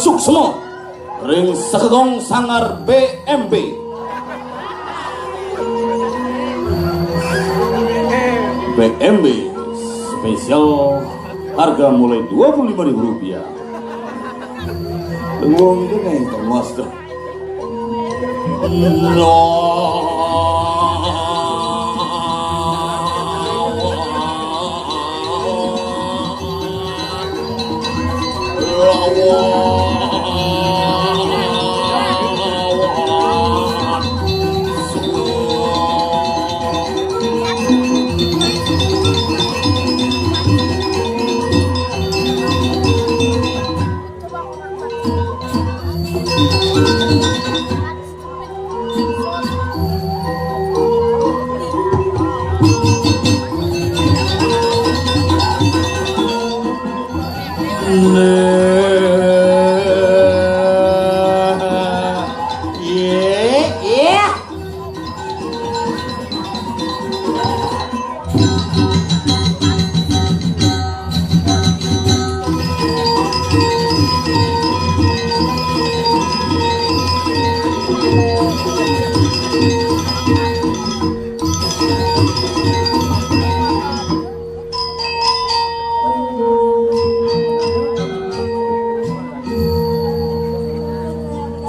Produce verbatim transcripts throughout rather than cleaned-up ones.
Suksma ring sagegong sanggar B M B. B M B spesial, harga mulai dua puluh lima ribu rupiah. Wong itu neng termas tuh.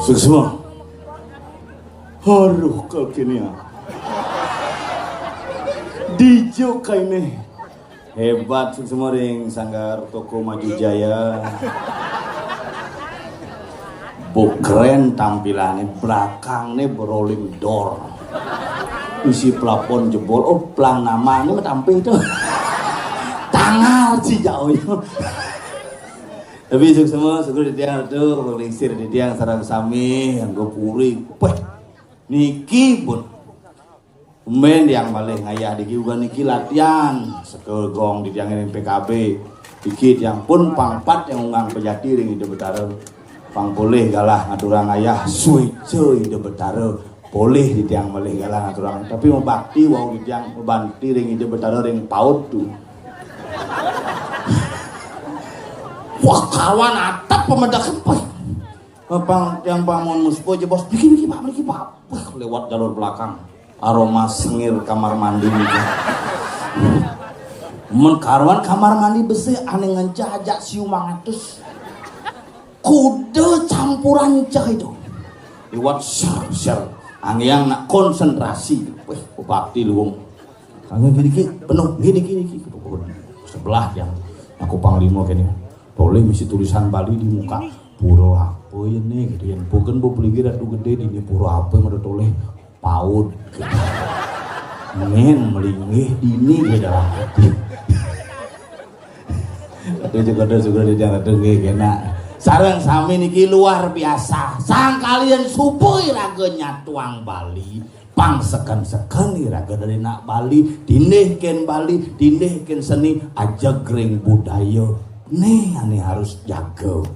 Suksma. Aduh, kalau kini ya. Dijo kaine. Hebat, Suksma, ring sanggar toko Maju Jaya. Bu, keren tampilannya, belakangnya berolling door. Isi plafon jebol, oh, plang nama ini mah tampil itu. Tangan si jauh. Tapi Suksma, syukur di tiang tuh, lingsir di tiang sareng sami, yang gue puri. Wah, niki pun. Mén yang malih ngayah diki uga niki latihan, sagegong di tiang ring P K B. Diki tiang pun pangpat yang unggang pejati ring Ida Betara. Pang polih galah ngaturang ayah, suéca Ida Betara. Polih di tiang malih galah ngaturang. Tapi mabakti wau di tiang mabanti ring Ida Betara ring paut tu. Wah, kawan atap pemedak kempes. Pang, yang bangun muspo aja, Bos. Niki, niki, Pak, niki, Pak. Wah, lewat jalur belakang. Aroma sengir kamar mandi niki. Men karuan kamar mandi besih, ané ngencah ajak siu mangatus. Kuda campuran cah itu. Liwat ser, ser. Angiang nak konsentrasi. Wah, bakti luung. Kanggo niki, niki, penuh. Niki, niki, niki. Sebelah yang aku panglima kene. Toleh misi tulisan Bali di muka. Pura apa ya nih? Gitu ya. Bukan bu peligi Ratu Gede di ini pura apa yang ada toleh? Paut. Gitu. Ngin melinggih di ini dia dalam hati. Aduh, juga ada, juga ada, jangan ada, nggih, kena. Sareng sami niki luar biasa. Sang kalian supaya raga nyatuang Bali. Pang seken-seken nih raga dari nak Bali. Tindih ken Bali, tindih ken seni, aja gering budaya. Nih, ini harus jaga.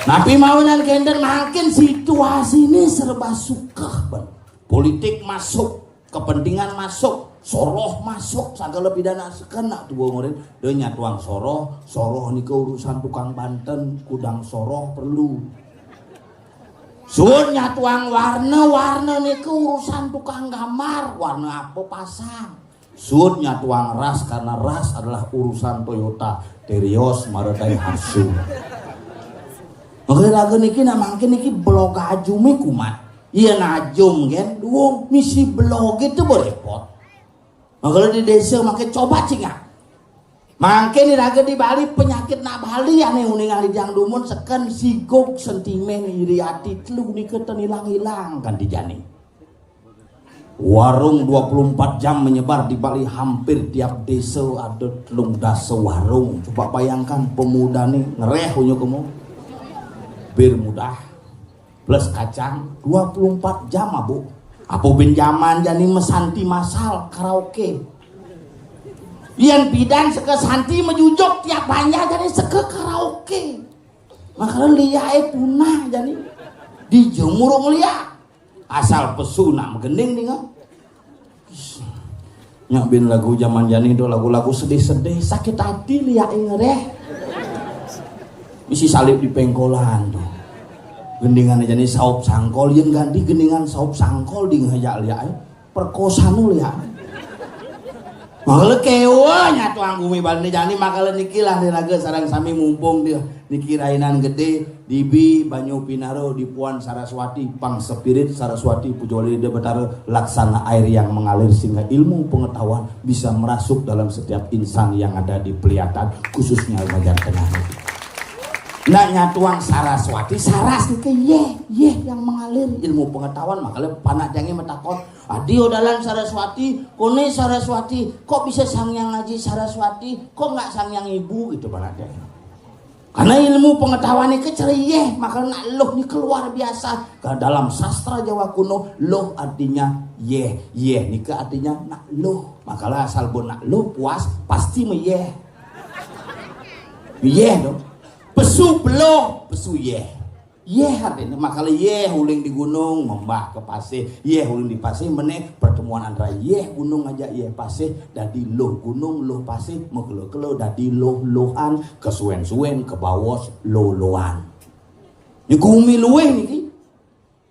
Napi mawinan kenten makin situasi ini serba sukeh, ben. Politik masuk, kepentingan masuk, soroh masuk, sagala pidana seken nak tua ngurin. Dia nyatuang soroh, soroh nika urusan tukang banten, kudang soroh perlu. Suud nyatuang warna, warna nika urusan tukang gambar, warna apa pasang. Suud nyatuang ras karena ras adalah urusan Toyota, Terios, mara Daihatsu. Oke, raga niki nak mangkin niki blog ajume kumat. Iya najum kan, duo misi blog itu berepot. Nah, kalau di desa makin coba cingak. Mangkin iraga di Bali penyakit nak Bali ane uningan di tiang dumun seken sigog sentimen iri ati telu nika ten ilang-ilang kan di jani. Warung dua puluh empat jam menyebar di Bali, hampir tiap desa ada telung dasa warung. Coba bayangkan pemudane ngereh unyu kemu. Bir mudah. Plus kacang dua puluh empat jam, Abu. Apa bin jaman jani mesanti masal karaoke. Yan pidan seka santi mejujuk tiap banjar jani seka karaoke. Makanya liae punah jani. Dijemur ngeliak. Asal pesu nak megending ninga. Nyak bin lagu zaman jani tuh, lagu-lagu sedih-sedih, sakit hati liak ngereh. Isi salib di pengkolan tuh. Gendingan aja nih saup sangkol, yang ganti gendingan saup sangkol di ngajak liak, eh. Perkosaan liak. Makala kewa nyatu anggumi balik jani, makala nikilah nih raga sarang sami mumpung dia. Niki rainan gede, dibi banyu pinaro, dipuan Saraswati, pang spirit Saraswati, puja wali Ida Betara, laksana air yang mengalir, sehingga ilmu pengetahuan bisa merasuk dalam setiap insan yang ada di Peliatan, khususnya Lumajang Tengah. Nak nyatuang Saraswati, saras ke yeh, yeh yang mengalir ilmu pengetahuan, makanya panak jange metakon, adio dalam Saraswati, kone Saraswati, kok bisa sangyang ngaji Saraswati, kok nggak sangyang ibu gitu panak jange. Karena ilmu pengetahuan ini kecerieh, maka nak luh ini keluar biasa. Ke dalam sastra Jawa kuno, luh artinya yeh. Yeh nika artinya nak luh. Makalah asal bo nak luh puas, pasti meyeh. Yeh dong. Pesu beloh, pesu yeh. Yeh artinya, makalah yeh uling di gunung, membah ke pasih. Yeh uling di pasih, meneh pertemuan antara yeh gunung ngajak yeh pasih, dadi luh gunung, luh pasih, mekelo-kelo dadi luh-luhan, kesuwen-suwen kebawos loloan. Ini gumi luweh niki.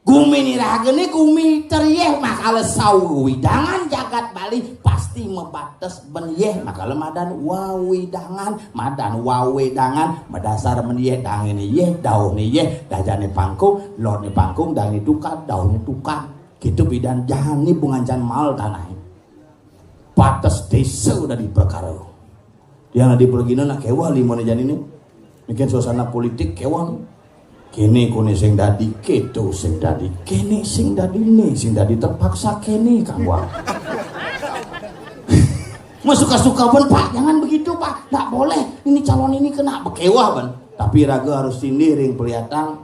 Gumi ni raga ni gumi terieh, makala sawidangan jagat Bali pasti mebates ben yeh, makala madan wawidangan, madan wawidangan, madasar men yeh, dangene yeh, dauhne yeh, dajane pangkung, lorne pangkung, dangene tukad, dauhne tukad. Gitu bidan jani bungancan mal tanah. Bates desa dadi perkara. Yang dadi pergina nak kewa limone jani ni. Mungkin suasana politik kewa ni. Kene kone sing dadi, keto sing dadi, kene sing dadi, ne sing dadi, terpaksa kene kanggo. Mau suka-suka pun, Pak, jangan begitu, Pak. Nggak boleh. Ini calon ini kena bekewa, ben. Tapi raga harus sindih ring Peliatan.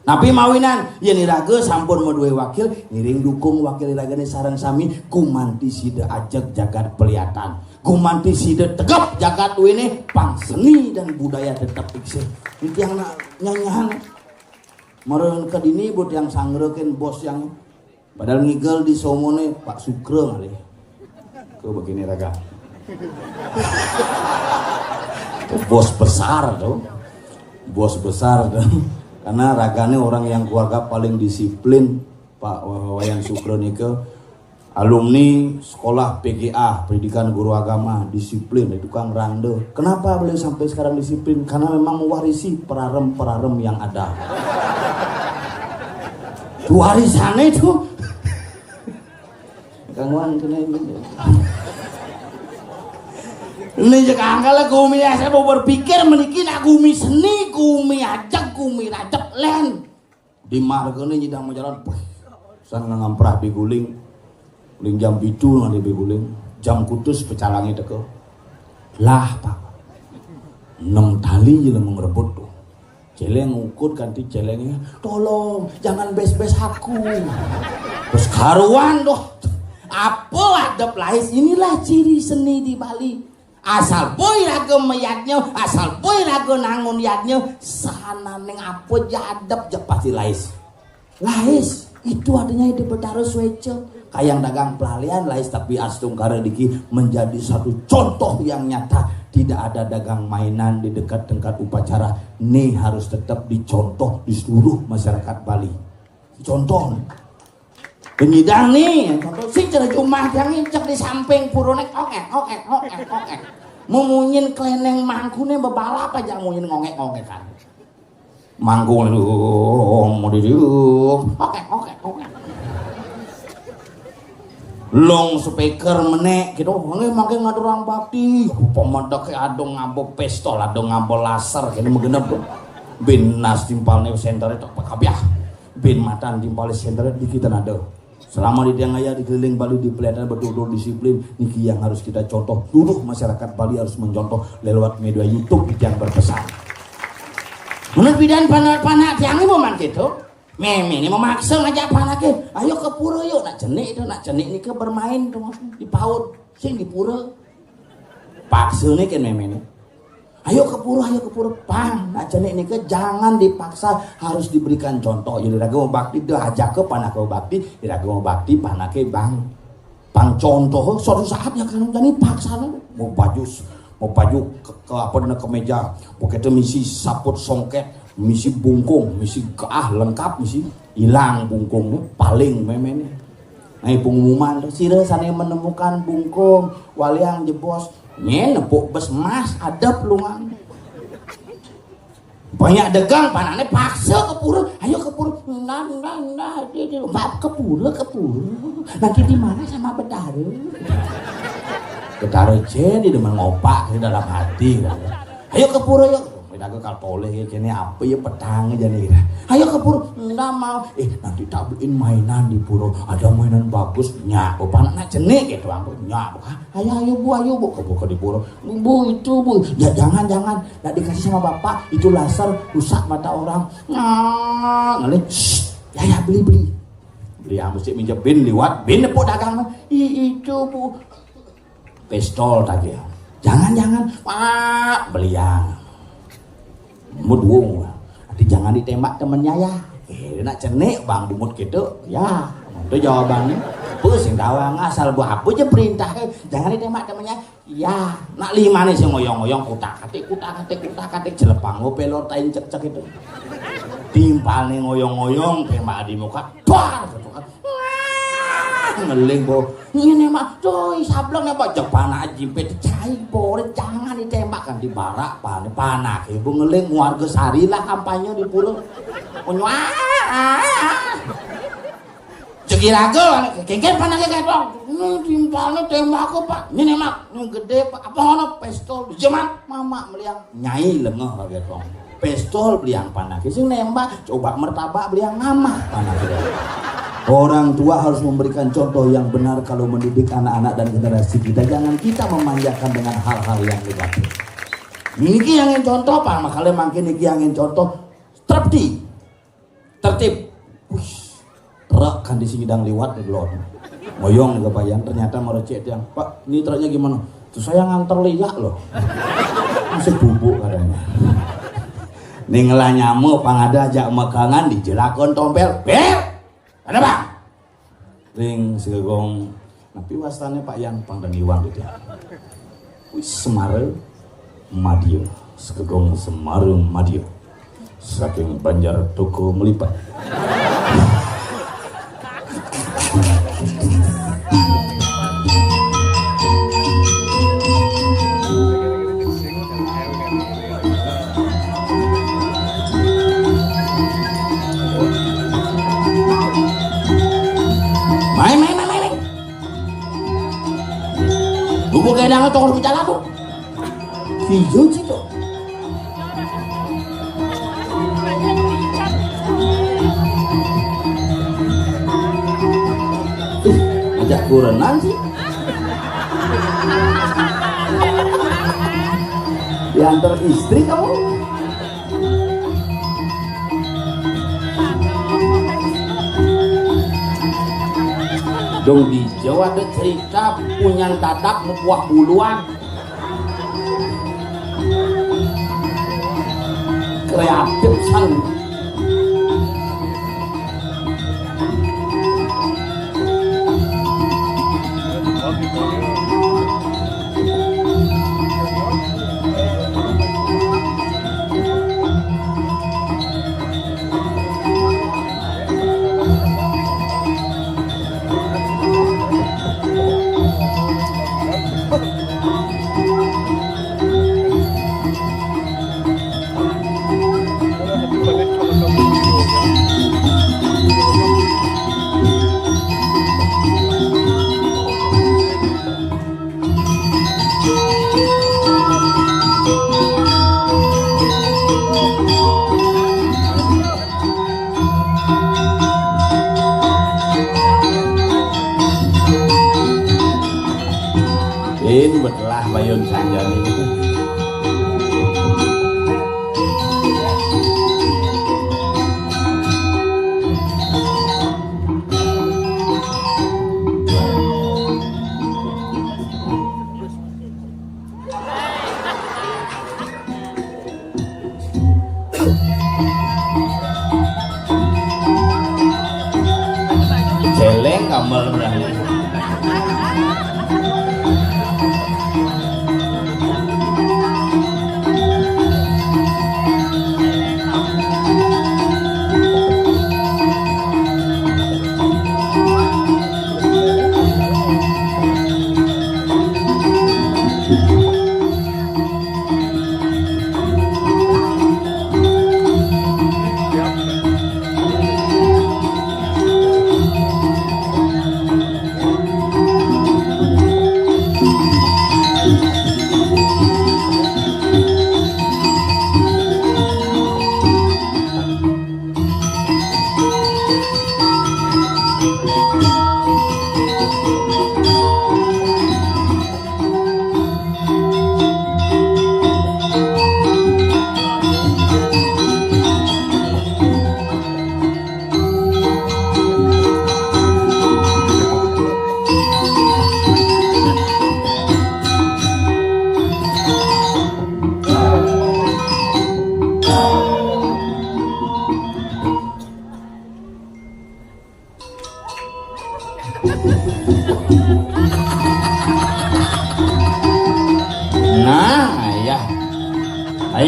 Napi mawinan, yen iraga sampun madué wakil, ngiring dukung wakil iragane sareng sami, gumanti sida ajeg jagat Peliatan. Gumanti sida tegep jagat duene, pang seni dan budaya tetep iksih. Ini tiang nak nyanyian. Meren ke dini, bu, tiang sangrekin bos yang padahal ngigel di somone Pak Sukra ngalih. Tuh begini raga. Tuh bos besar tuh. Bos besar tuh. Karena ragane orang yang keluarga paling disiplin, Pak Wayan Sukra nika, alumni sekolah P G A, Pendidikan Guru Agama, disiplin, tukang rande. Kenapa beliau sampai sekarang disiplin? Karena memang mewarisi perarem-perarem yang ada. Warisane itu. Kang Wan kena ini. Ini jek angkal gumi ya, saya mau berpikir meniki nak gumi seni, gumi ajeg, gumi rajep len. Di margane nyidang majalan, puh, san ngamprah biguling. Guling jam pitu nganti biguling. Jam kutus pecalange teka. Lah, Pak. Enam tali je lemu ngrebut tuh. Celeng ngukut kanti celengnya, "Tolong, jangan bes-bes aku." Terus karuan doh. Apa adep lais? Inilah ciri seni di Bali. Asal boy raga mayadnya, asal boy raga nangun yadnya, sananing apa ja adep ja pasti lais. Lais, itu artinya hidup betara sueca. Kayang dagang pelalian lais, tapi astungkara diki menjadi satu contoh yang nyata. Tidak ada dagang mainan di dekat tempat upacara. Nih harus tetap dicontoh di seluruh masyarakat Bali. Contoh nih. Penyidang nih, contoh sing cara jumah yang cek di samping purone, oke, oke, oke, oke. Memunyin keleneng mangkune bebalap aja munyin ngongek-ngongek kan. Manggung, aduh, mau di oke, oke, oke. Long speaker menek gitu, ini makin ngaturang bakti, pemedek adong ngabo pistol, adong ngabo laser, kene megenep tuh. Bin nas timpal nih center itu apa kabiah? Bin matan timpal center di kita nado. Selama di Tiang Ayah, di keliling Bali, di Peliatan betul-betul disiplin. Niki yang harus kita contoh. Seluruh masyarakat Bali harus mencontoh lewat media YouTube yang berpesan. Menurut bidan panak-panak tiang ini momen gitu. Meme ini memaksa ngajak panaknya. Ayo ke pura yuk, nak cenik itu, nak cenik ini ke bermain tuh di paut. Sing di pura. Paksa nih kan meme ini. Ayo ke pura, ayo ke pura. Pang, nak cenik nika jangan dipaksa, harus diberikan contoh. Jadi raga mau bakti, dah ajak ke panak mau bakti, raga mau bakti, panake bang. Pang contoh, suatu saat ya kan jadi paksa, mau baju, mau baju ke, ke apa namanya, kemeja, pokoknya misi saput songket, misi bungkung, misi gaah lengkap, misi hilang bungkungnya, paling memene. Nah, pengumuman tuh, sira sane menemukan bungkung waliang jebos, nyen nepuk bes mas adep luang. Banyak dagang, panane paksa ke pura. Ayo ke pura. Nah, nah, nah, dia, dia, Mbak, ke pura, ke pura. Nanti di mana sama Betara? Betara jadi demen ngopak di dalam hati. Ayo ke pura, yuk. Kita ke Katolek ya, kene apa ya, petang aja nih. Ayo ke pura. Enggak mau. Eh, nanti tak beliin mainan di pura. Ada mainan bagus. Nyak, bapak nak jenik gitu, ampun. Nyak, ayo, ayo, Bu, ayo, Bu. Ke, ke di pura. Bu, itu, Bu. Ya, jangan, jangan. Nggak dikasih sama bapak, itu laser, rusak mata orang. Nah, ngeling. Shh, ya, ya, beli, beli. Beli yang mesti minjem bin liwat, bin nepuk dagang. I, itu, Bu. Pistol tadi ya. Jangan, jangan. Pak, beli yang. Mut wong. Nanti jangan ditembak temennya ya. Eh, nak cenik bang bungut gitu. Ya, itu jawabannya. Pusing tawang asal buah apa aja perintah. Jangan ditembak temennya. Ya, nak lima nih sing ngoyong-ngoyong, kutak-atik, kutak-atik, kutak-atik, jelepang, ngopi lor, tain cek-cek itu. Timpal nih ngoyong-ngoyong, tembak di muka, bar, gitu kan. Wah, ngeling, Bo. Ini mah, coy, sableng apa? Jepana jimpit, cai, bore, jangan ditembak kan, di barak, panik, panak, ibu ngeling, warga sari lah kampanye di pulau. Wah. Cekiraga, kengken panake ketok. Ini timpalnya tembak apa, Pak? Ini mak, ini gede, Pak. Apa ono pistol? Jemat, mama meliang. Nyai lengeh kaget dong. Pistol beliang panake. Sing nembak, coba mertabak beliang mamah panake. Orang tua harus memberikan contoh yang benar kalau mendidik anak-anak dan generasi kita. Jangan kita memanjakan dengan hal-hal yang negatif. Niki yang ingin contoh, Pak. Makanya makin niki yang ingin contoh. Trepti. Tertib. Wih, truk kan di sini dang liwat nih, belum. Ngoyong nih kebayang, ternyata mau cek tiang. Pak, ini truknya gimana? Tuh saya nganter liak loh. Masih bubuk katanya. Ning lah nyamuk, pang ada ajak megangan, dijelakon tompel. Ber! Ada, Bang? Ring segegong, napi wastane Pak Yan, pang dang iwang gitu ya. Wis, Semara Madya, segegong Semara Madya. Saking Banjar Toko Melipat. Main, main, main, main, main. Bubuk gedang toko di jalan tuh. Video cito. Ih, ajak kurenan sih. Diantar istri kamu. Dong di Jawa ada cerita punyan dadak mepuak buluan. Kreatif sang. Ini betelah bayun sanjani. Celeng gambar berani.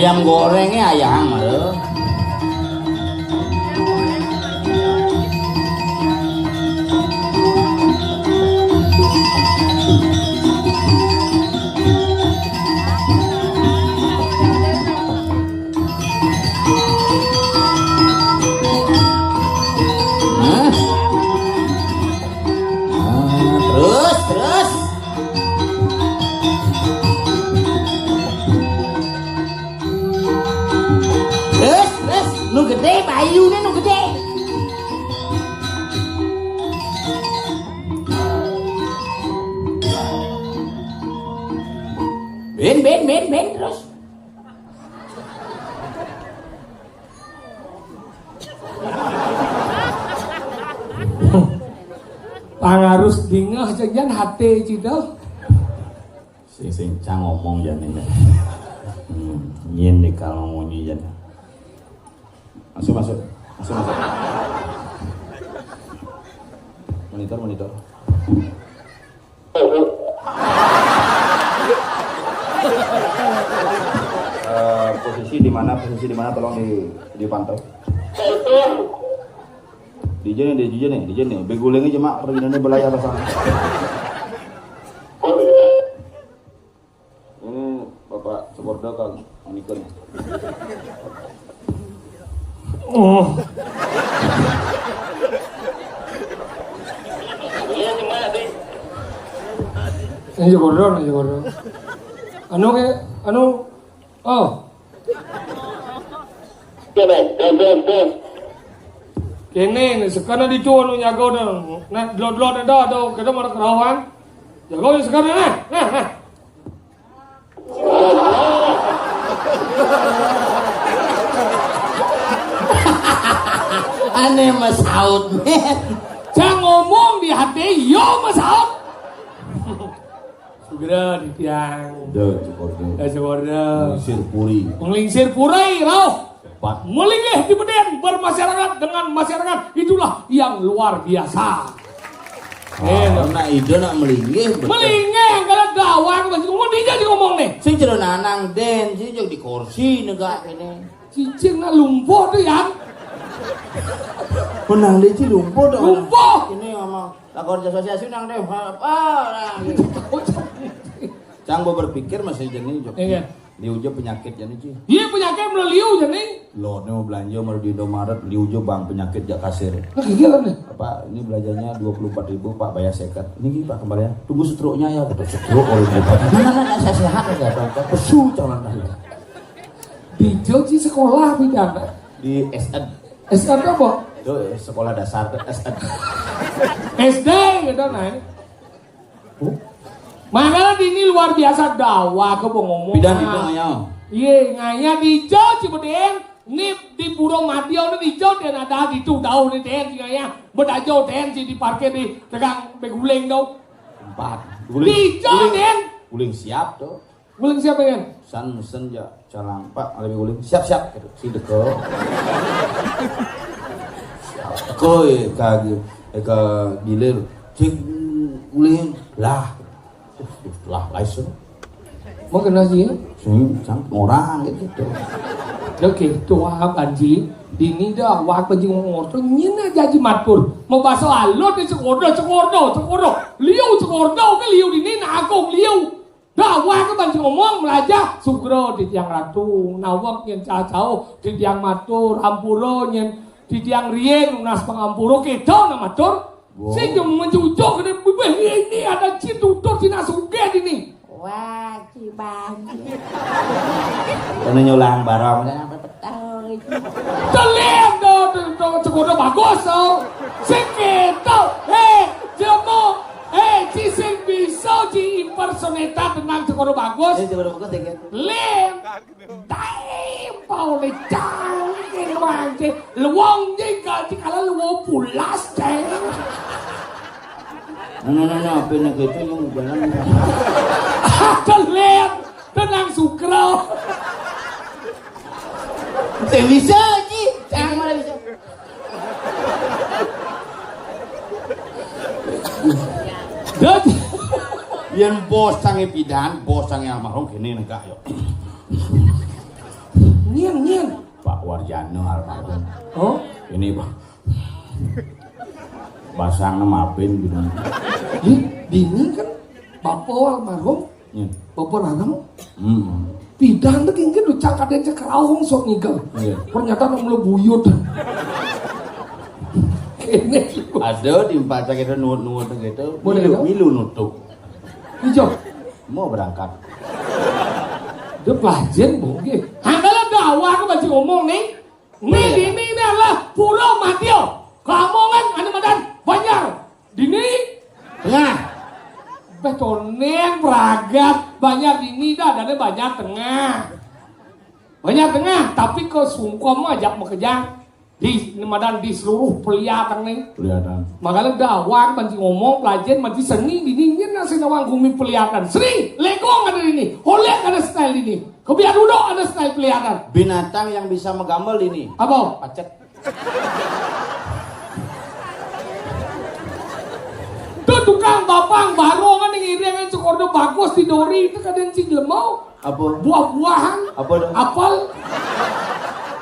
Ayam gorengnya ayam, lho. Hah? Ah, terus, terus. Terus, terus. Nu gedé, bayuné nu gedé. Bén, bén, bén, bén, terus. Pangarus dingeh, jadian haté cida. Sing, sing, cang ngomong jani. Hmm, nyén nih kalau ngunyi jani. Masuk, masuk. Masuk, masuk. Monitor, monitor. Eh, posisi di mana, posisi di mana, tolong di, dipantau. Di jani, di jani, di jani. Begulingnya cuma perginannya belayar pasang. Ini Bapak Supordo kan menikun. Oh. Ini Supordo, ini Supordo. Anu ke, anu, oh. Kéné nih, sekarang ditu anu nyaga dah. Nah, dlot-dlot ada, ada, kita mana kerawan. Jaga nih sekarang, nah, nah, nah. Ané masaut, men. Cang ngomong di haté, yo masaut. Segera di tiang. Yo, Supordo. Ya, Supordo. Nglingsir puri. Nglingsir puri, rauh. Cepat. Melinggih di bedén bermasyarakat dengan masyarakat, itulah yang luar biasa. Ah, nah, ida nak melinggih, betul. Melinggih, kalau dawang, masih ngomong, dia jadi ngomong nih. Sing jero nanang dén, sing jero di kursi negak ini. Cicing nak lumpuh tuh, Yan. Menang dia sih lumpuh dong. Lumpuh. Ini ngomong, lakon asosiasi nang deh, apa, nah, gitu. Cang mau berpikir masih jenih, Jok. Iya. Liu ja penyakit jani, Ci. Iya, penyakit mula liu jani. Lo, né mau belanja, mau di Indomaret, liu ja bang penyakit jak kasir. Nah, iya kan, nih. Apa, ini belanjanya dua puluh empat ribu, Pak, bayar seket. Ini, Pak, kembalian. Tunggu setruknya ya, kata setruk, kalau gitu. Mana, mana, saya sehat aja, Pak. Pesu, calon tadi. Di Jogja sekolah, bidang. Di S N. S N apa? Itu sekolah dasar, S N. S D, gitu, nah. Makanya ini luar biasa dawa ke ngomong. Pidan itu ngayau. Iya, ngayau di Ijo, Cibedeng. Ini di Pura Madya, ini di Ijo, dan ada di itu daun ini, Den, ngayau. Bedajo, Den, si di parkir di tegang beguling tuh. Empat. Di Ijo, Den. Guling siap tuh. Guling siapa, Den? San mesen ja. Calang, Pak, lebih ulin. Siap, siap, gitu. Si deko. Deko, eh, ka, eh, ka gilir. Cik, ulin. Lah. Lah, lain. Mau kena sih? Sing, sang, orang gitu. Oke, tua Panji. Dini dah, wak Panji ngomong tuh, nyina jaji matur. Mau bahasa alot, cekodo, cekodo, cekodo. Liu, cekodo, ke liu dini, nak aku liu. Dah, wah, ke banci ngomong, melajah. Sugro di tiang ratu, nawek nyen cacau, di tiang matur, ampura nyen, di tiang riin, nunas pangampura, kita nak matur. Wow. Sing mencucuk, ini ada ci tutur, ci nak sugih ini. Wah, ci banci. Kena nyulang barang. Telim tuh, tuh, tuh, sekolah bagus tuh. Sing kita, eh, jemo, eh, ci sing bisa ci impersonate tenang sekolah bagus. Eh, sekolah bagus, ya, kan? Lim. Dai, pau le cangking mangke. Luwung jing ka ci kala luwung pulas, ceng. Nah, nah, nah, nah, apa nak itu yang jalan? Telim. Tenang, Sugro. Saya bisa, Ci. Saya mana bisa? Dot. Yén bos sangé pidan, bos sangé almarhum kéné negak yo. Nyén, nyén. Pak Warjana almarhum. Oh? Ini, Pak. Basangna mapin gitu. Di, dini kan bapa almarhum, nyén. Bapa Nanang. Hmm. Pidang téh kengken ucang kadén cék raung sok ngigel. Iya. Ternyata nang mlebu buyut. Kéné. Ada di empat gitu, nuwun-nuwun gitu. Boleh, milu, dong? Milu nutup. Ijo. Mau berangkat. Dia pelajen, Bu. Nggih. Angkala dakwah ke baju ngomong nih. Nih, iya. Dini ini adalah Pura Madya. Kamongan anu madan Banjar. Dini. Tengah. Beh, tonén pragat Banjar Dini dah, ada Banjar Tengah. Banjar Tengah, tapi ke sungkom aja makejang. Di, madan di seluruh peliatan nih. Peliatan. Makanya dakwah, manci ngomong, pelajen, manci seni, dini, ini nasi nawang gumi peliatan. Seni, legong ada dini, holek ada style dini. Kebiar duduk ada style peliatan. Binatang yang bisa menggambel ini. Apa? Pacet. Tuh tukang bapang, barongan yang ngiringan sekordo bagus di dori, itu kadén cing lemau. Apa? Buah-buahan. Apa tuh? Apel.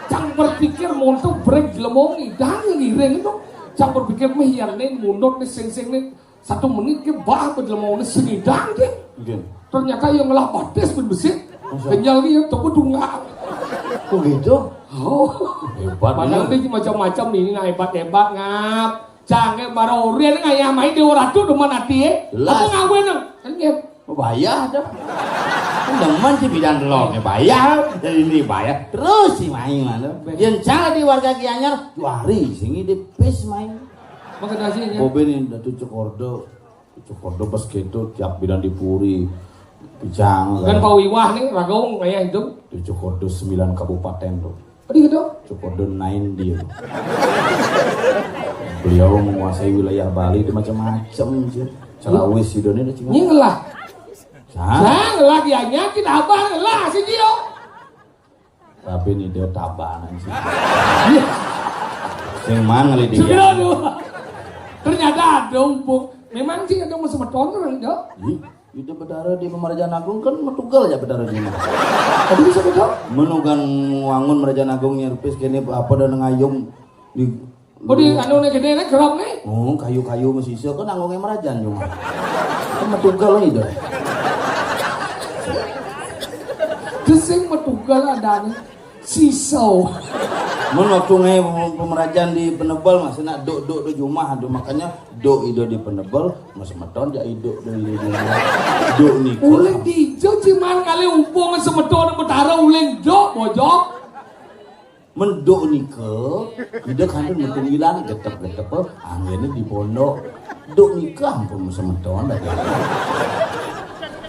Cang berpikir montok brek jlema ngidang ngiring to. Cang berpikir méh yén né mundut né sing-sing né satu menit ke bah jlema né sing ngidang deh. Nggih. Ternyata yang ngelah batis pun besit. Masa? Kenyal ki ya toko tunggal. Kok gitu? Oh. Hebat. Padahal dia macam-macam ini nah hebat-hebat ngap. Cang ke baru urian ngayah main Dewa Ratu demen hati ya. Jelas. Apa ngawin nang? Kan gitu. Bayah dah. Kan demen si bidan telurnya bayah, dari ini bayah. Terus si main mana? Yang cara di warga Gianyar, juari sini di pis main. Makan nasinya. Bobe nih, Datu Cekordo. Cekordo pas gitu, tiap bidan di puri. Pijang. Kan Pak Wiwah nih, Ragong, kayak itu. Cekordo sembilan kabupaten tuh. Tadi gitu. Cekordo nine dia. Beliau menguasai wilayah Bali itu macam-macam sih. Celawis itu nih, cuma. Ini ngelah. Sah? Sah, ngelah dianya, kita abah ngelah si Dio. Tapi ini dia tabanan sih. Sing mana kali dia? Sudah tuh. Ternyata ada umpuk. Memang sih ada mau semeton orang itu. Ih, itu Betara di Pemerajan Agung kan metugal ya Betara di mana? Tapi bisa betul. Menugan wangun Merajan Agung nyerpis kene apa dan ngayung di Oh, di anu né gedé né gerok né. Oh, kayu-kayu masih iso kan anggo merajan cuma. Kan metugal itu. Gesing metugal adané. Siso. Mun waktu ngai pemerajan di Penebel masih nak dok-dok di rumah aduh makanya dok ido di Penebel mas meton ja ido di di di dok niku. Uling dijo ciman kali umpung semeton betara uling dok bojok. Menduk nika, ida kandung metung ilang, getep-getep, anggene di pondok. Duk nika ampun semeton dah.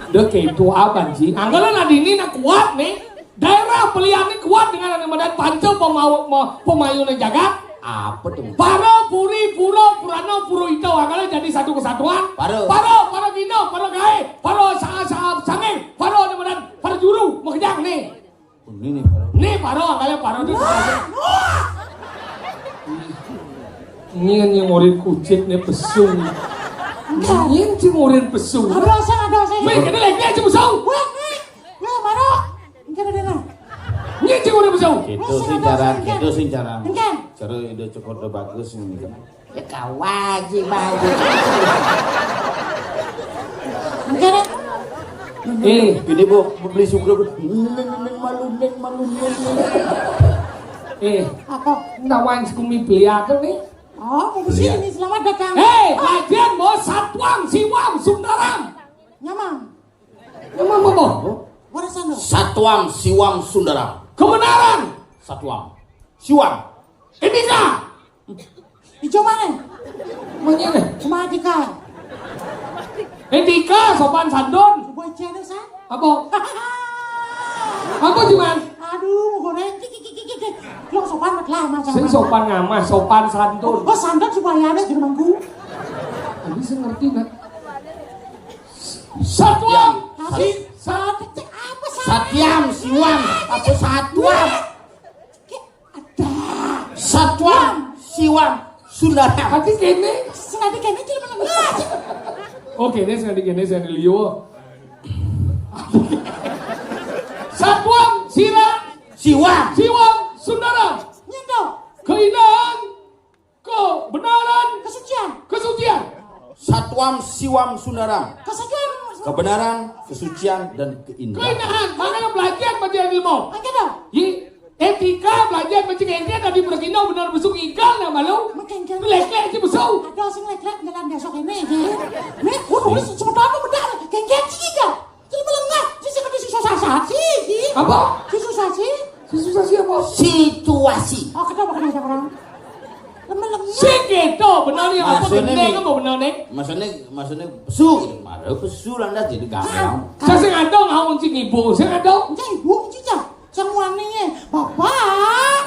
Dek itu abang ji. Anggalan adini nak kuat nih. Daerah pelian ni kuat dengan anu madan panca pemau ma- pemayune jagat. Apa tuh? Para puri, pura, purana, pura ito anggalan jadi satu kesatuan. Para. Para, para gino, para gae, para sa sa sanging, para anu madan, para juru, makejang nih. Ini nih, Bro. Nih, Bro, kalian Bro tuh. Wah, wah. Ini yang nyemurin kucing nih pesung. Enggak. Ini nyemurin pesung. Ada saya, ada saya. Weh, kita lagi aja pesung. Wah, nih. Wah, Bro. Enggak ada dengar. Ini nyemurin pesung. Itu sing cara, itu sing cara. Enggak. Cara ide cukup bagus ini kan. Ya kawaji baji. Enggak deh. Eh, ini bu beli sugra bu. Neng neng malu neng malu neng. Eh, apa? Nawang sekumi beli apa nih? Oh, mau ke sini. Selamat datang. Hei, kajian bos Satwam Siwam Sundaram. Nyamang. Nyamang apa? Warisan lo. Satwam Siwam Sundaram. Kebenaran. Satwam Siwam. Indika. Ijo mana? Mana nih? Cuma Dika. Indika sopan santun. Coba cene sa. Apa? Apa cuman? Aduh, mau goreng. Kik, kik, kik, kik, kik. Lo sopan mat lah macam. Sing sopan ngamah, sopan santun. Oh, santun supaya ada juru mangku. Ini sing ngerti nak. Satwam. Tapi sat apa sa? Satyam Siwam apa Satwam? Ada. Satwam Siwam Sundara. Hati kene. Sengaja kene cuma menengah. Oke, ini sengaja kene saya liyo. Satwam Sira. Siwam. Siwam Sundaram. Nyén to. Keindahan, kebenaran, kesucian. Kesucian. Satwam Siwam Sundaram. Kesucian. Kebenaran, kesucian, dan keindahan. Keindahan, makanya belajar baca ilmu. Oke dong. Yi, etika belajar baca, engkén tadi beregina bener besuk igal nama lu. Makin kan. Lek-lek aja besuk. Ada sing lek-lek jalan besok ini aja. Nih, gua nulis sebentar lu benar. Kengkén sih igal. Jadi melengah, si seperti si susah sih, si. Apa? Si susah sih. Si susah sih apa? Situasi. Oh, kita makan aja orang. Lemes-lemes. Sing gitu, bener nih, apa Maksudnya gendeng nih, apa bener nih? Maksudnya, maksudnya pesu gitu. Mana pesu landas jadi gampang. Saya sing ada ngawon sing ibu, sing ada. Enggak ibu, cica. Sang wani ya. Bapak.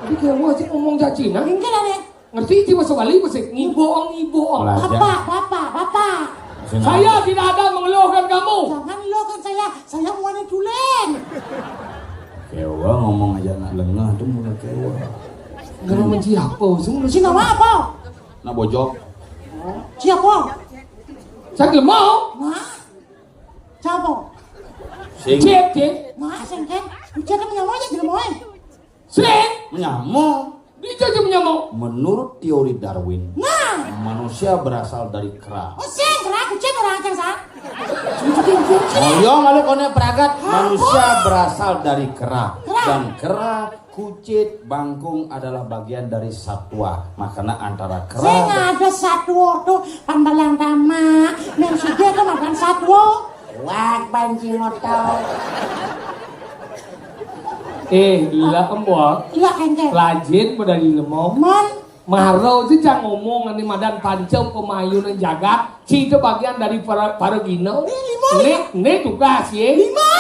Tadi kayak gua sih ngomong caci, nah. Enggak lah, Nek. Ngerti sih masuk kali, masih ngiboong, ngiboong. Belajar. Bapak, bapak, bapak. Saya tidak ada mengeluhkan kamu. Jangan ngeluhkan saya. Saya wani tulen. Kewa ngomong aja nak lengah tuh mulai kewa. Kalau menci apa? Sing Si nama apa? Nak bojok. Siapa? Saya gelem mau. Nah. Siapa? Sing. Cek, cek. Nah, sing kan. Ujar kan nyawa aja gelem wae. Sing. Menyamo. Dia aja menyamo. Menurut teori Darwin, Nah. manusia berasal dari kera. Oh, sing kera, kucing orang aja, San. Oh iya, malu konek peragat. Apa? Manusia berasal dari kera. Kera. Dan kera, kucit, bangkung adalah bagian dari satwa. Makanya antara kera Sing dan ada satwa tuh, pambalang tamak. Yang sudah tuh makan satwa. Wak banci motor. Eh, lila kembok. Iya, engke. Lajin pada di lemong. Mon. Maro sih cang ngomong ane madan pancem pemayunan jagat. Ci itu bagian dari para, para gino. Ini lima. Ini, ini tugas ye. Lima.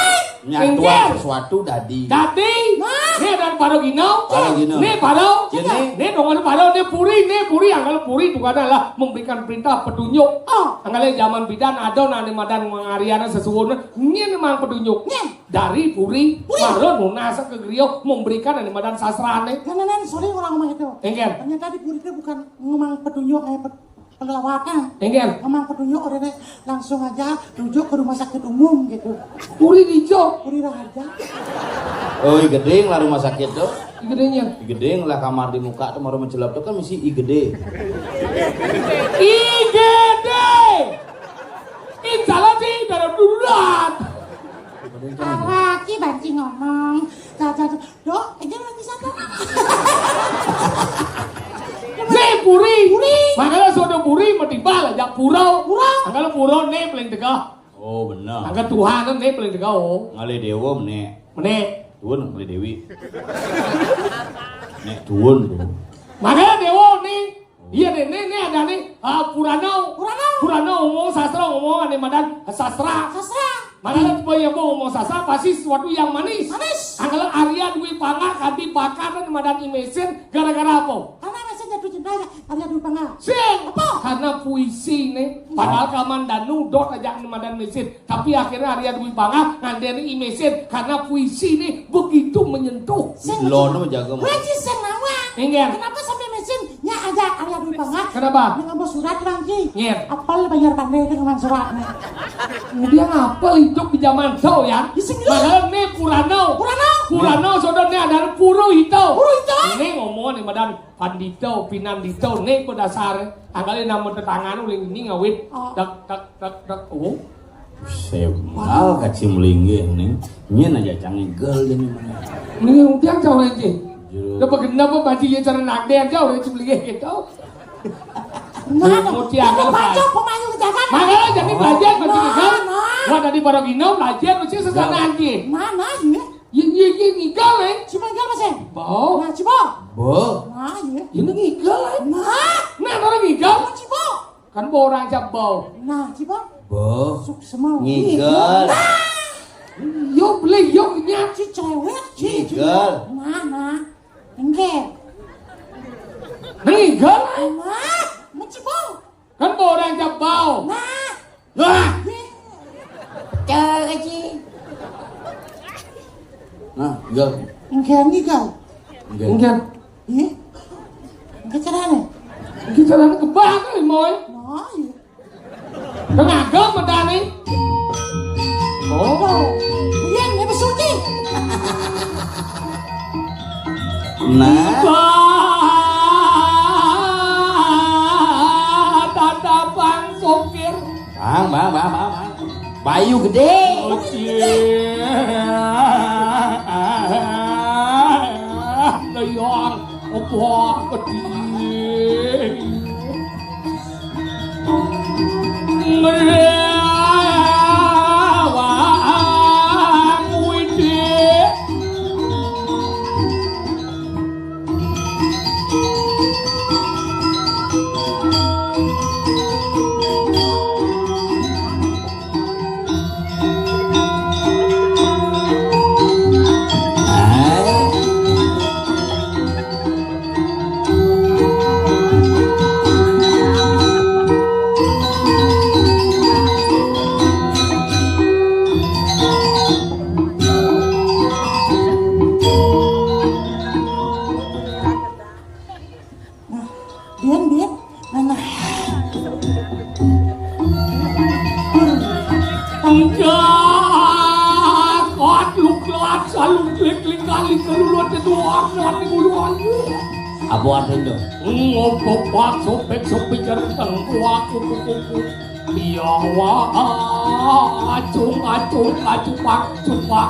Nyatuan Engke. sesuatu dadi. Dadi. Nah. Ini ada para gino. Para gino. Ini para. Ini. Ini dong ada para, ini puri, ini puri. Yang kalau puri itu adalah memberikan perintah petunjuk. Oh. Angkale zaman bidan ada nane madan mangariana sesuwun. Ini memang petunjuk. Nih. Dari puri, Puri. Maro nunas ke griya memberikan ane madan sastrane. Nah, nah, nah, sorry orang rumah itu. Engke. Ternyata di puri itu bukan memang petunjuk kayak pe- pelawatan. Engke. Memang petunjuk orangnya langsung aja rujuk ke rumah sakit umum gitu. Puri dijo. Puri Raharja. Oh, gedeng lah rumah sakit tuh. Gedenya. Gedeng lah kamar di muka tuh, maro mencelap tuh kan mesti I G D. I G D. Insya Allah sih dalam darurat. Awak ki banci ngomong. Caca, dok, aja lagi sana. Nih puri. Puri. Makanya sodo puri metimbal aja pura. Pura. Angkal pura nih paling tegah. Oh, bener. Angkal Tuhan nih paling tegah, oh. Ngalih dewa menek. Menek. Tuun ngalih dewi. Nek tuun tuh. Makanya dewa nih. Iya deh, nih, nih ada nih. Ah, Purano. Purano. Purano ngomong sastra, ngomong ane madan sastra. Sastra. Madan apa yang mau ngomong sastra pasti sesuatu yang manis. Manis. Angkal Arya Dwi Pangga kanti bakar ane madan imesin gara-gara apa? Karena masih jatuh cinta ya, Arya Dwi Pangga. Sing. Apa? Karena puisi nih. Padahal kaman danu dot aja ane madan mesin. Tapi akhirnya Arya Dwi Pangga ngandani imesin karena puisi nih begitu menyentuh. Sing Lono jago. Gue sih sing nawang. Enggak. Kenapa sampai mesin? Nya aja Arya Dwi Pangga. Kenapa? Nya ngomong surat lagi. Nggih. Apal bayar pandai itu ngomong surat nih. Dia ngapal hidup di zaman tau ya? Di sini. Padahal nih Purano. Purano. Purano saudara nih ada Purohito. Purohito. Ini ngomong nih madan Pandito, Pinandito, nih kok dasar. Angkali nama tetanggaan uling ini ngawit. Oh. Dak, dak, dak, dak. Oh. Semal kacim linggih nih. Nyen aja cang igel deh nih mana. Ini udah cang lagi. Jero. Udah pegenda apa baju ya cara nagden aja udah cim linggih gitu. Nah, Muti kamu angkal baca apa? Pemayu ke Jakarta. Makanya jadi belajar baju Nah, kita. Nah. Wah, tadi para gino belajar mesti sesana Nah. Anjing. Nah, nah, iya. Iya, iya, iya, ngigal, eh. Cuma ngigal, Mas, eh? Bau. Nah, coba. Bau. Nah, iya. Ini ngigal, eh. Nah. Nah, orang ngigal. Nah, coba. Kan bau orang aja bau. Nah, coba. Bau. Suk semau. Ngigal. Nah. Yo, beli, yo, nyat. Si cewek, si Ngigal. Cewek. Nah, nah. Enggak. Ngigal, eh. Nah, nah, coba. Kan bau orang aja bau. Nah. Wah. Cara sih. Nah, enggak. Enggak, enggak. Enggak. Enggak. Iya. Enggak caranya. Enggak caranya kebang kali, Moy. Nah, iya. Tenaga medane. Oh. Iya, ini besuci. Nah. Tatapang sopir. Bang, bang, bang, bang, bang. Bayu gedé. Oke. Leyang, apa gedé. Ngrawang widi. Nah, diam, diam. Nah, nah. Enggak, kuat lu kelas, lu klik-klik kali ke lu, lu ada dua orang di bulu aja. Apa artinya? Ngopo pak sopek sopik ganteng, kuat kuku kuku. Iya, wah, acung, acung, acung, pak, acung, pak.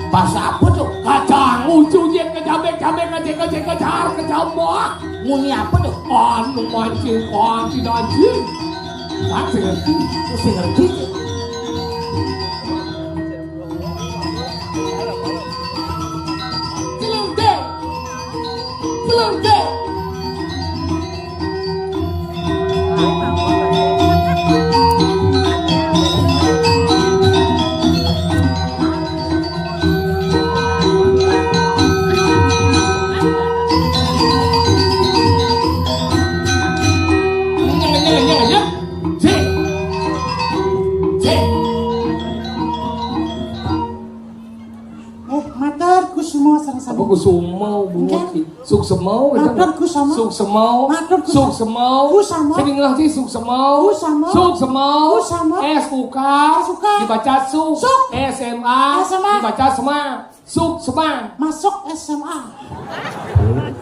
Bahasa apa tuh? Kacang, ucu, jek, kecabek, cabek, kecek, kecek, kecar, kecambah. Muni apa tuh? Anu mancing, mancing, anjing. Kan saya ngerti, saya ngerti. Celengke. Celengke. Sik. Sik. Eh, matur kusuma sareng sami. Apa kusuma, Bu? Enggak. Suksema, matur kusama. Suksema. Matur kusama. Suksema. Kusama. Sing ngelah sih suksema. Kusama. Suksema. Kusama. S U K. S U K. Dibaca su. Suk. S M A. S M A. Dibaca sema. Suksema. Masuk S M A.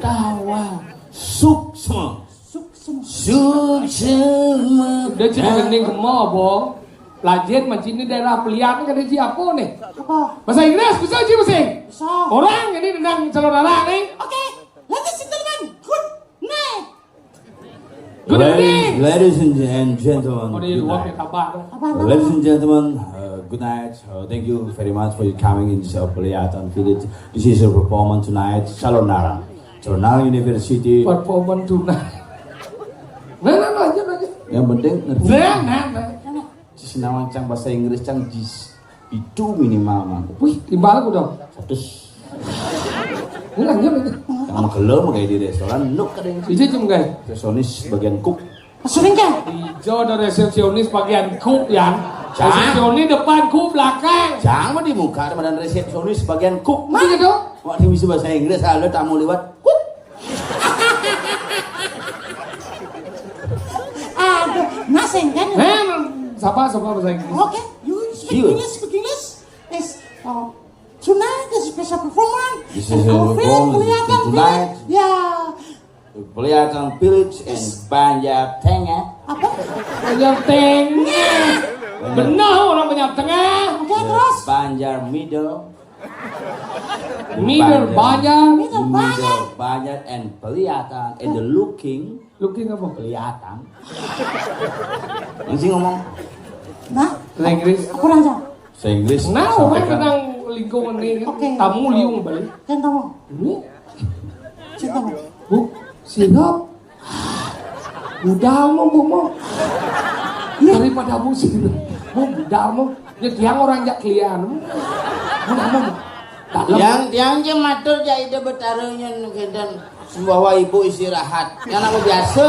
Tawa. Suksema. Suksema. Suksema. Udah jadi gending kemo, Bong. Lajin, mancing ini daerah Peliatan, kan ada ji apa nih? Apa? Bahasa Inggris, bisa ji, bisa? Bisa. Orang ini nendang calon arang nih. Oke, ladies and gentlemen, good night. Good evening. Ladies and gentlemen, oh, dia good luar night. Kabar. Apa, apa? Ladies and gentlemen, uh, good night. Uh, thank you very much for your coming in this, uh, Peliatan Village. This is a performance tonight. Calon Arang. Calon Arang University. Performance tonight. Nah, nah, nah, aja, aja. Yang penting ngerti. Nah, nah, nah. Cis nawang cang bahasa Inggris cang jis itu minimal, Mang. Wih, timbal aku dong. Seratus. Ini nanya ini. Yang magelem kayak di restoran, nuk kadang. Ije cuma kayak. Resepsionis bagian cook. Sering kan? Ijo ada resepsionis bagian cook ya. Cang. Resepsionis depan, cook belakang. Cang mah di muka ada badan resepsionis bagian cook. Iya dong. Wah, dia bisa bahasa Inggris, ada tamu lewat. Cook. Aduh, nothing kan? Eh, siapa, siapa bahasa Inggris? Okay, you speak English, speak English. Is, oh, tonight is special performance. This is a performance tonight. Yeah. Peliatan Village and Banjar Tengah. Apa? Banjar Tengah. Benar orang Banjar Tengah. Okay, terus? Banjar Middle. Middle Banjar. Middle Banjar. Banjar and Peliatan and the looking. Looking apa? Peliatan. Ini sih ngomong. Nah, bahasa Inggris. Apa aja? Bahasa Inggris. Nah, orang tentang lingkungan nih. Okay. Tamu liung balik. Yang tamu. Ini. Cinta mau. Bu, siap. Budal mau, Bu, mau. Daripada musik. Mau budal mau. Ya, tiang orang jak kelian. Budal mau. Dalam. Tiang, tiang je matur jak Ida Betara nyen kenten. Sembawa ibu istirahat. Yang nama biasa.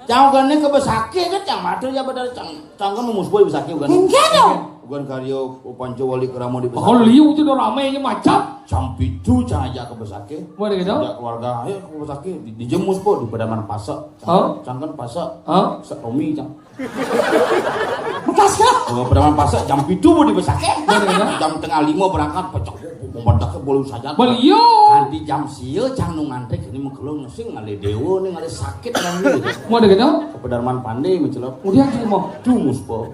Cang gane ke besake kan, cang matur jak Betara, cang, cang kan musboi besake kan. Enggak dong. Bukan karya Panca Wali Kerama di besake. Oh, liu itu udah ramainya macam. Jam pitu cang ajak ke besake. Mana gitu? Ajak keluarga, ayo ke besake. Di, di jemus po, di pedaman pasek. Hah? Cang kan pasek. Hah? Sek Romi, cang. Bekas ka? Oh, preman pasar jam pitu mau dibesakin. Jam tengah lima berangkat, pecah. Membedak ke bolu saja. Beliau. Nanti jam sia cang nu ngantri ini mengkelung sing ngalih dewa nih, ngalih sakit kan gitu. Mau ada gitu? Kepedarman pandai mencelok. Udah gitu mau. Dumus po.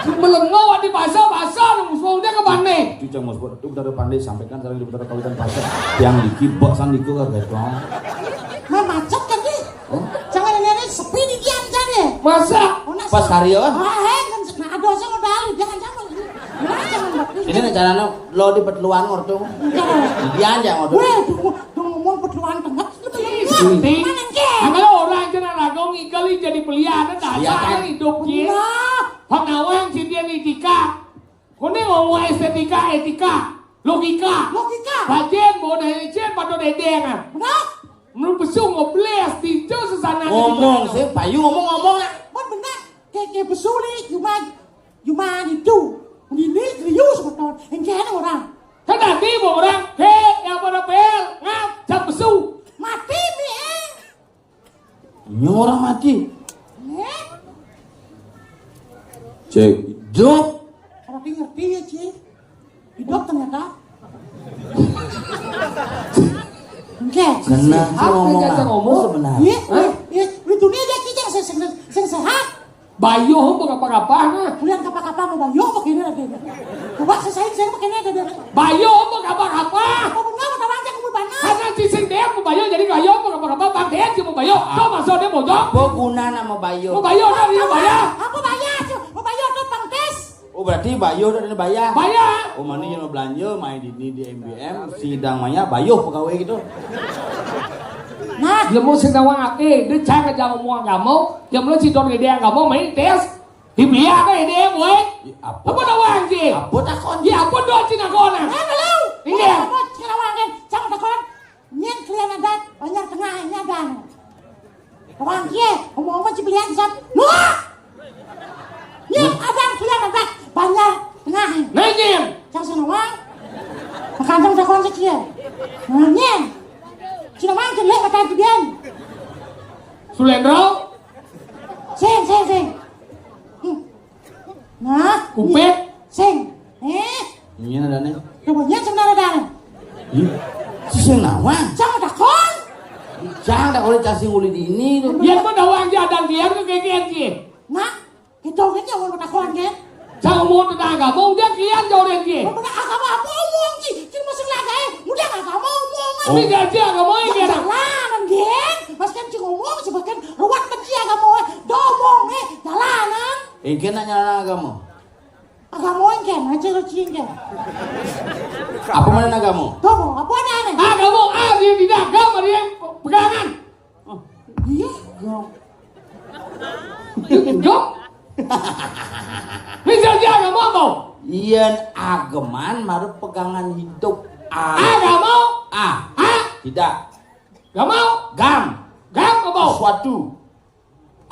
Melengau di pasar, pasar dumus po. Udah ke pandai. Itu cang mus po. Itu benar pandai sampaikan, sekarang di benar kawitan pasar. Yang dikibak san diku kaget. Nah, macet kan nih? Oh. Jangan ini, ini sepi di Gianyar ya? Masa? Oh, nah, pas karyawan? Ah, eh, kan nah, ada saya udah jangan jangan. Nah, jangan bagus. Ini nih caranya lo di peteluan ortu. Enggak. Di Gianyar ortu. Weh, tuh, tuh ngomong peteluan tengah. Lu belum. Mana ke? Kalau orang kena ragu ngikali jadi pelian, dasar hidup dia. Nah. Pengawang si dia nih Dika. Kone ngomong estetika, etika, logika. Logika. Bajen, bodoh, ejen, pada dedeng. Benar. Menurut besung ngobles, tinjau sesana. Ngomong, saya payu ngomong-ngomong. Bon benar. Kayak, kayak besung nih, cuma, cuma itu. Ini serius betul. Yang kena orang. Kan tadi mau orang, hei, yang pada pel, ngap, cap besung. Mati nih, eh. Ini orang mati. Eh? Cek, hidup. Tapi ngerti ya, Ci. Hidup ternyata. Oke. Kena apa ngomong yang ngomong sebenarnya? Iya, iya, iya. Itu nih dia Ci, yang se-, se-, se-, sehat. Bayo apa apa-apa nah. Kuliah apa-apa mau bayo apa kene lagi. Coba selesai saya pakai ini ada. Bayo apa apa-apa. Oh, benar, benar aja kamu panas. Karena cicing dia mau bayo jadi bayo apa apa-apa, bang dia mau bayo. Kau masuk dia mau jawab. Apa guna nama bayo? Mau bayo, nah, dia bayo. Apa bayo? Mau bayo tuh pangkes. Oh, berarti bayo dan bayar. Bayar. Oh, mana yang belanja main di ini di M B M, sidang maya bayo pegawai gitu. Nah, lemu sing nawang ake, dia cang aja ngomong agama, dia mula cidon gede agama, main tes. Di beliau apa ini, boy? Apa? Apa nawang sih? Apa takon? Ya, apa doa cina kona? Nah, lu. Iya. Apa cina wangen? Cang takon. Nyen kalian ada banyak tengahnya dan. Orang kia, ngomong apa cibelian sap? Wah! Nyen ada kalian ada banyak tengah. Nah, nyen. Cang sana wang. Makan cang takon sekia. Nah, nyen. Cina mang jelek kata itu dia. Sulendro. Sing, sing, sing. Hmm. Nah, kupet. Sing. Eh. Ini ada nih. Coba nyet sebenarnya dah. Ih, si sing nawang. Cang takon. Cang takon cacing uli di ini tuh. Biar kau tahu aja ada biar ke kekean sih. Nah, itu kan yang mau takon kan. Cang mau tentang agama, udah kalian jauh dari dia. Mau bener agama apa omong sih? Cuma masuk lagi, eh. Udah agama omong. Oh. Ini gaji agama ini. Jalan, geng. Mas kan cuma ngomong, sebagian ruwet benci agama, eh. Domong, eh. Jalanan. Engke nanya agama. Agama engke, aja lo cingke. Apa mana agama? Domong, apa ada aneh? Agama, ah, dia tidak agama, dia pegangan. Oh, iya, yo. Yo. Ini jadi agama apa? Yen ageman mara pegangan hidup. A. Agama? A. A. Tidak. Gama? Gam. Gam apa? Sesuatu.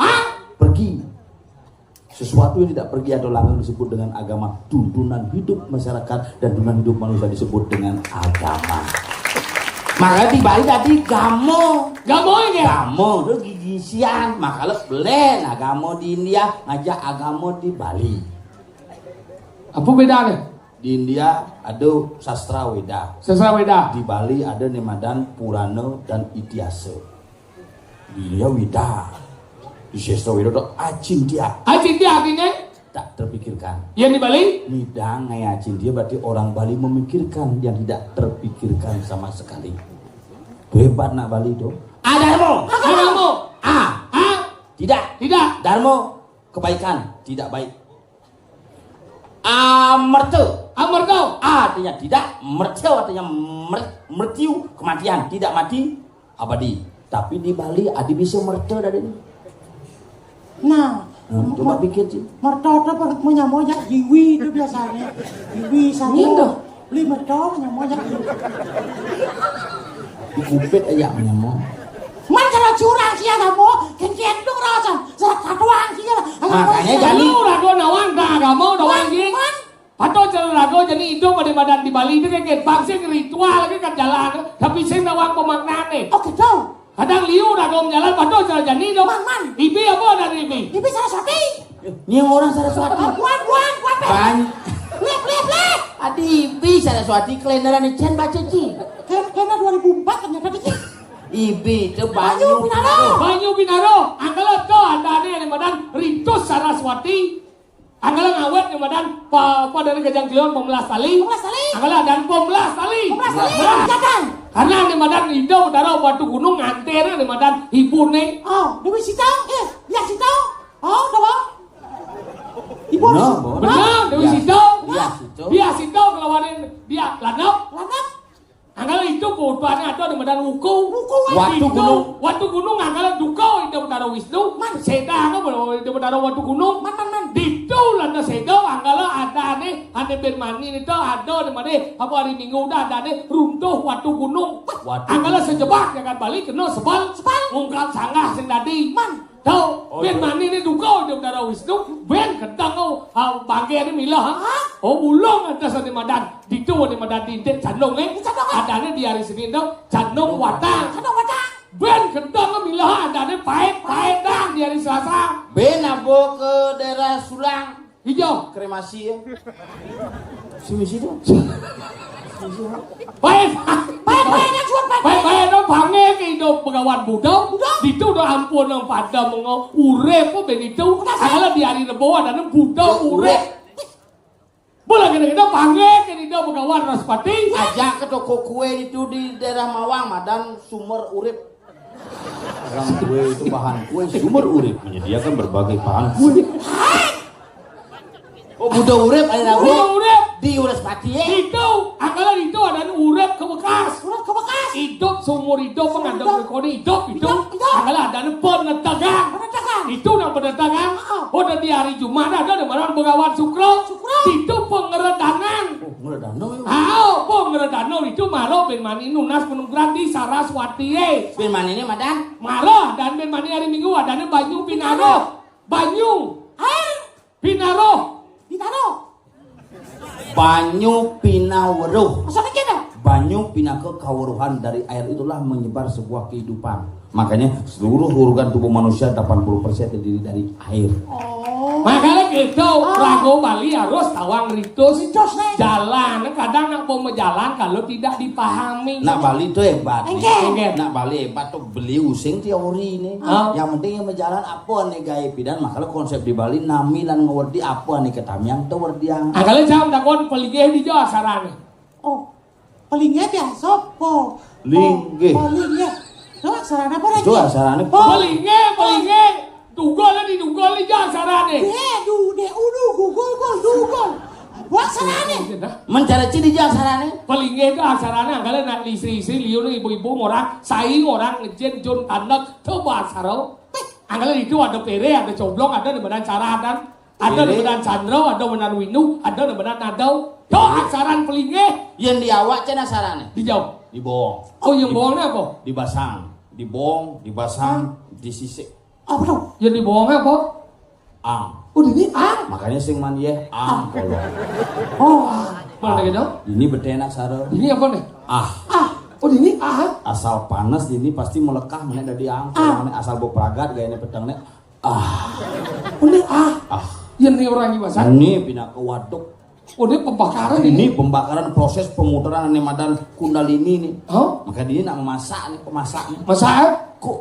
A. Pergi. Sesuatu yang tidak pergi atau langgeng disebut dengan agama. Tuntunan hidup masyarakat dan tuntunan hidup manusia disebut dengan agama. Makanya di Bali tadi gamo. Gamo ini? Gamo itu gigisian. Makanya belen agama di India ngajak agama di Bali. Apa bedanya? Di India ada sastra Weda. Sastra Weda. Di Bali ada nemadan Purana dan Itihasa. Iya, Weda. Di sastra Weda itu acintya. Acintya artinya? Tak terpikirkan. Yang di Bali? Midang ngai acintya berarti orang Bali memikirkan yang tidak terpikirkan sama sekali. Hebat nak Bali itu. Adarmo. Adarmo. A. A. Tidak. Tidak. Darmo. Kebaikan. Tidak baik. Amerta. Amerta. A artinya tidak, merta artinya mer-, mertiu, kematian, tidak mati, abadi. Tapi di Bali ada bisa merta dari ini. Nah, nah, coba mer-, pikir sih. Merta itu per-, menyamanya jiwi itu biasanya. Jiwi sama. Iya, dah. Beli merta menyamanya jiwi. Di kupit aja menyamanya. Man kalau curang sih agama, kenceng dong rasa. Satu orang sih lah. Makanya jadi lu ragu nawang tak agama nawang sih. Man. Atau cara ragu jadi hidup pada badan di Bali itu kayak bangsa ritual kan jalan. Tapi sih nawang pemaknaan nih. Oke, tahu. Kadang liu dah kau jalan patuh cara jani tu. Man, man. Ibi apa dari ibi? Ibi Saraswati. Ni orang Saraswati. Buan, buan, buan. Ban. Lep, lep, lep. Adi ibi Saraswati kelendaran ni cen baca ci. Ken, kena dua ribu empat ternyata dikit. Ibi tu Banyu Banyu Pinaro. Pinaro. Banyu Pinaro. Angkala tu ada ni yang madan Ritus Saraswati. Angkala ngawet ni madan pa, apa dari Gajang Kliwon pemelas tali. Pemelas tali. Angkala dan pemelas tali. Pemelas tali. Nah. Jangan. Karena ni madan Ida Betara Watu Gunung nganter ni madan ibu ni. Oh, Dewi Sita. Eh, ya Sita. Oh, dah. Ibu. Benar, Sita. Benar, Dewi Sita. Ya Sita. Dia Sita kelawan dia Lanap. Lanap. Angkala itu kebutuhannya ada di madan wuku. Wuku, eh. Watu Gunung. Watu Gunung angkala duka Ida Betara Wisnu. Man. Sedang apa Ida Betara Watu Gunung. Man, man, man. Ditu landa seda angkala ada ni, ane ben mani ni tu ada di mana. Apa hari Minggu dah ada ni runtuh Watu Gunung. Watu Angkala Gunung. Sejebak jagat Bali kena sebal. Sebal. Ngungkap sanggah sing dadi. Man. Tau, oh, ben mani ni duka Ida Betara Wisnu, ben kedang oh, ha, bangke ni milah, ha? Oh, bulung ada sani madan. Ditu ni madan dintit candung ni. Candung, eh? Ada ni di hari Senin tu, candung watang. Candung watang. Ben kedang oh milah, ada ni pait, pait dang di hari Selasa. Ben abo ke daerah Sulang. Hijau. Kremasi ya. Si misi tu. Baik. Baik, baik, nak suat, baik, baik, baik. Baik, baik, no, panggil ke hidup Begawan Buddha. Buddha. Ditu dah ampun yang pada mengo urip pun begitu. Buddha, sah. Kalau di hari Rebo ada ni Buddha urip. Urip. Boleh kena kita panggil ke hidup Begawan Raspati. Ajak ke toko kue itu di daerah Mawang, madan sumber urip. Orang kue itu bahan kue, sumber urip menyediakan berbagai bahan kue. Oh, Buddha urip, ada lagu. Buddha urip. Di Wraspati, eh. Itu, angkala itu ada urip ke bekas. Urip ke bekas. Hidup seumur hidup, mengandung kekoni hidup, itu. Hidup, hidup. Angkala ada penetegang. Penetegang. Itu nang penetegang. Heeh. Oh, dan di hari Jumat ada di mana Begawan Sukro. Sukro. Itu pengeredanan. Oh, ngeredano ya. Ah, oh, pengeredano itu malah ben mani nunas penungguran di Saraswati, eh. Ben mani ni, madan? Malah, dan ben mani hari Minggu adanya banyu Pinaro. Banyu. Air. Pinaro. Pinaro. Banyu pinaweruh. Maksudnya gini? Banyu pinaka kaweruhan dari air itulah menyebar sebuah kehidupan. Makanya seluruh organ tubuh manusia delapan puluh persen terdiri dari air. Oh. Makanya gitu, ah. Rago Bali harus tawang ritus. Ritus, nih. Jalan, kadang nak mau jalan kalau tidak dipahami. Nak Bali tu hebat, nih. Enggak. Enggak. Nak Bali hebat tu beli using teori, nih. Ah. Yang penting yang berjalan apa nih gaya pidan, makanya konsep di Bali nami lan ngewerdi apa nih ketamiang tu werdiang. Ah, kalau jam takon peligih di Jawa sarane. Oh. Pelinggih biasa po. Linggih. Po, pelinggih. Itu aksarane apa lagi? Itu aksarane po. Pelinggih, pelinggih. Dugol ni, dugol ni, ja aksarane. De, du, de, udu, gugul, gul, dugol. Apa aksarane? Mencari ciri ja aksarane. Pelinggih itu aksarane, angkala nak istri-istri, liu ni ibu-ibu, orang, sai orang, ngejen, jun, tanek, coba aksara. Angkala itu ada pere, ada coblong, ada di mana cara dan Ada pere. Ada benar Chandra, ada benar Windu, ada benar Nadau. Yo, pere. Aksaran pelinggih. Yang di awak cina aksarane. Di jauh. Di bawang. Oh, yang bawangnya apa? Di basang. Di bawang, di basang, di sisik. Apa tu? Yang di bawangnya apa? Ang. Oh, ini ang. Makanya sing man ye ang. Ang. Kalau. Oh, ang. Mana gitu? Ini betenak sara. Ini apa nih? Ah. Ah. Oh, ini ah. Asal panas ini pasti melekah mana dari ang. Ah. Mana asal berperagat gayanya peteng nih. Ah. Ini ah. Ah. Yang ni orang Iwasan. Ini pindah ke waduk. Oh, ini pembakaran ini. Ini pembakaran proses pemutaran ini madan kundalini nih. Hah? Maka dia nak memasak nih, pemasak nih. Masak, eh? Kok?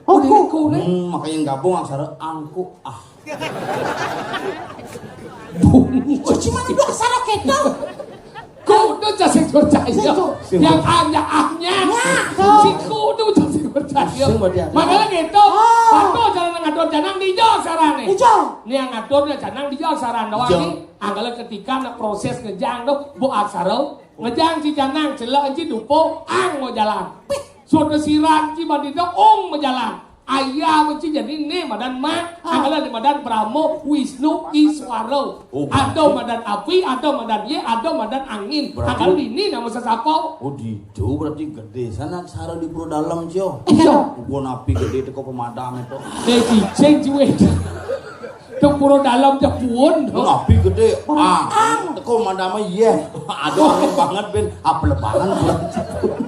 Oh, ini kok nih? Hmm, makanya gabung aksara angku ah. Cuci mana dua aksara keto? Kudu ja sing percaya. Sing. Yang hanya ahnya. Ya, tuh. Si kudu ja sing percaya. Sing percaya. Makanya gitu. Oh. Patuh jalan ngatur janang di jauh aksarane. Di jauh. Ni yang ngatur janang di jauh aksarane doang. Jauh. Ni angkala ketika nak proses ngejang tu, bu aksara. Ngejang ci janang, celak ci dupo, ang mau jalan. Sudah sirat ci bandita, ong mau jalan. Ayah mesti jadi ni madan mak, ah. Angkala di madan Brahma, Wisnu, Iswara. Oh, berarti ada madan api, ada madan ye, ada madan angin. Berarti angkala di ni nama sesapa? Oh, di itu berarti gede sana aksara di Pura Dalam, Cio. Iya. Bukan api gede teko pemadam itu. Eh, cicing cuy. Tok Pura Dalam Jepun. Bukan api gede. Ah, teko pemadam ye. Aduh, angin banget, Ben. Apa lebaran bulan Jepun?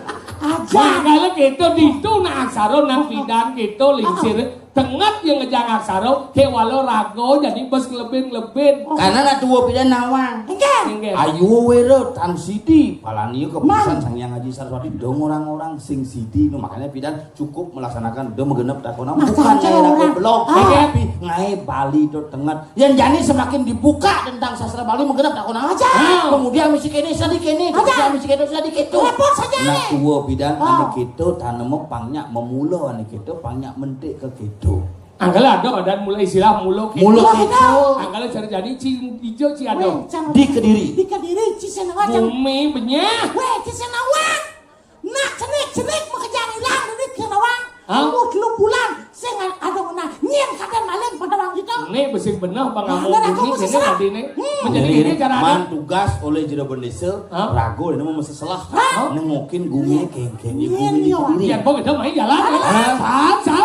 Mangkana kéto ditu nak aksara nang pidan kéto lingsir. Tenget yang ngejang aksara, kéwala raga jani bes nglebin-nglebin. Karena nak tua pidan nawang. Inggih. Ayu wéra tan sidi, palania keputusan Sang Hyang Aji Saraswati dong orang-orang sing sidi. No, makanya pidan cukup melaksanakan udah menggenep takonang. Bukan nyai raga belok, tapi ngai Bali do tenget. Yang jani semakin dibuka tentang sastra Bali menggenep takonang aja. Kemudian misi kéné, sadi kéné, kemudian misi kéné, sadi kéto. Repot saja. Nak tua pidan ane kéto, tanema pang nyak memula ane kéto, pang nyak mentik ke kéto. Angkala ada badan mula istilah mula kéto. Mula kéto. Angkala cara jani ci ijo ci ada. Di Kediri. Di Kediri, ci sing nawang. Bumi benyah. Wéh, ci sing nawang. Nak cenik-cenik makejang ilang duit sing nawang. Hah? Umur telu bulan, sing ada menang. Nyén kadén maling pada wang kita. Né besik beneh bang. Nah, amuk bener, aku bumi mesti kéné serah. Tadi né. Hmm. Menjadi ini cara man tugas oleh jero bendesa, rago ini mau mesti selah. Hah? Nengokin gumi kéngkén gumi yo. Biar bang itu main jalan. Hah? San, san.